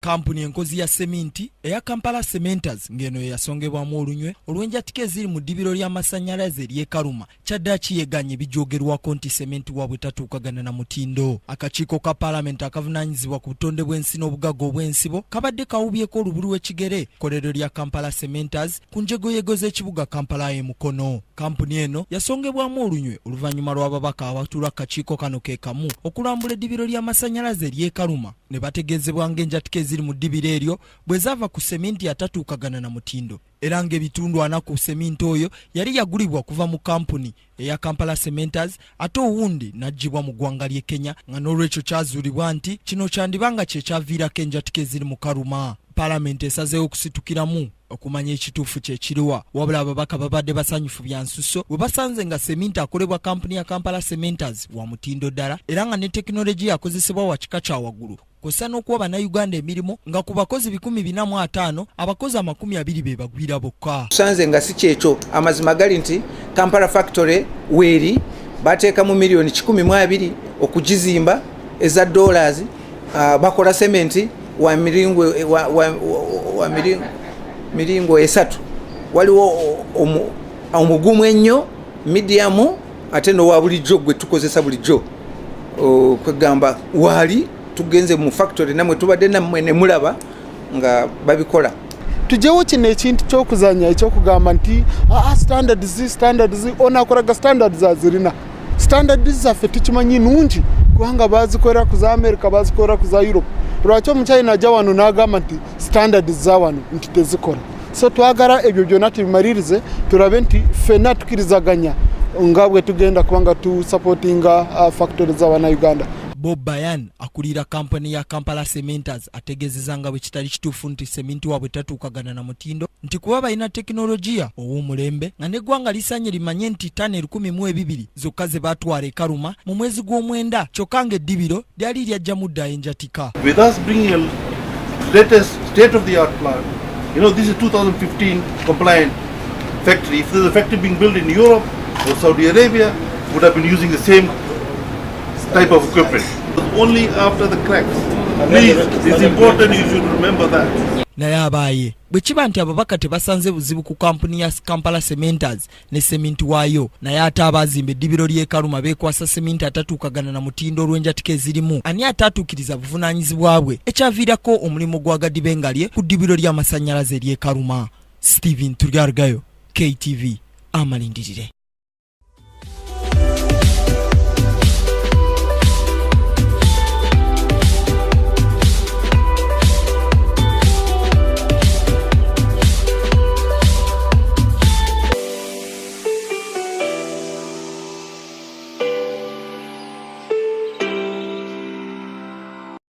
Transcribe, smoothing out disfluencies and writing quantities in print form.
Kampuni enkozi ya seminti eya Kampala Cementers ng'eno yeyasongebwamu olunywe olw'enjatika eziri mu ddibiro ly'amasannyalaze ery'e Karuma kyaddaaki yegaanye ebijoogerwako nti sementi waabwe tatuukagana na mutindo. Akakiiko ka Palamenti akavunaanyizibwa ku butonde bw'ensi n'obugagga obw'ensibo kabadde kawubyeko olubulu w'ekigere kkolero lya Kampala Cementers ku njegoyego z'ekibuga Kampala e Mukono. Kampuni eno yasongebwamu olunywe oluvannyuma lw'ababaka abatuula ku kakiiko kano ke kamu okulambula eddibiro ly'amasannyalaze ery'e Karuma ne bategeezebwa ng'enjatika eziri mu ddibiro eryo bwe zaava ku seminti atatuukagana na mutindo era ng'ebitundu ana ku seminti oyo yali yagulibwa kuva mu kampuni eya Kampala Cementers ate owundi n'aggyibwa mu ggwanga ly'e Kenya nga n'olwekyo kyazuulibwa nti kino kyandiba nga kye kyaviirako enjatika eziri mu Karuma. Palamenti esazeewo okusitukiramu okumanya ekituufu kye kiriwa wabula ababaka babadde basanyufu bya nsusso bwe basanze nga seminti akolebwa kampuni ya Kampala Cementers wa mutindo ddala era nga ne tekinologiya akozesebwa wa kika kya waggulu kw'ossa n'okuwa Bannayuganda emirimu nga ku bakozi 450 abakozi 20 be bagwira bokka. Tusanze nga si kyekyo. Amazima gali nti Kampala Factory weeri bateekamu miliyoni 120 okugizimba eza dollars. Bakola sementi wa miringo, wa, wa, wa miringo esatu. Waliwo omugumu ennyo, medium, ate n'owa bulijjo gwe tukozesa bulijjo. Kwegamba waali tugenze mu factory namwe tubadde nammwe ne mulaba nga babikola. Tujewo kino ekintu ky'okuzanya ekyokugamba nti standards, standards, ono akoraga standards azirina. Standards zaffe tukimanyi nungi kubanga bazikolera ku za America, bazikolera ku za Europe. Lwaki omuchina ajja wano n'agamba nti standards za wano nti tezikola? So twagala ebyo byonna tubimalirize, tulabe nti ffenna tukirizaganya nga bwe tugenda kubanga tusupportinga factory z'abannayuganda. Bob Bayan akulira kampani ya Kampala Cementers ategeezeza nga bwe kitali kituufu nti seminti waabwe tatuukagana na mutindo nti kuba balina tekinologiya ow'omulembe nga n'eggwanga lisanye limanye nti ttani 1002 zokka ze baatwala e Karuma mu mwezi gw'omwenda kyokka ng'eddibiro lyali lyajjamu dda enjatika. With us bringing a latest state-of-the-art plant, this is 2015 compliant factory. If there's a factory being built in Europe or Saudi Arabia, would have been using the same type of equipment. Only after the cracks. Please, it's important you should remember that. Naye abaaye bwe kiba nti ababaka tebasanze buzibu ku kampuni ya Kampala Cementers ne seminti waayo, naye ate abaazimba eddibiro ly'e Karuma beekwasa seminti atatuukagana na mutindo olw'enjatika ezirimu, ani ataatuukiriza buvunaanyizibwa bwe ekyaviirako omulimu gwa gadibengalye ku ddibiro ly'amasannyalaze ery'e Karuma? Stephen Turyarugayo, KTV Amalindirire.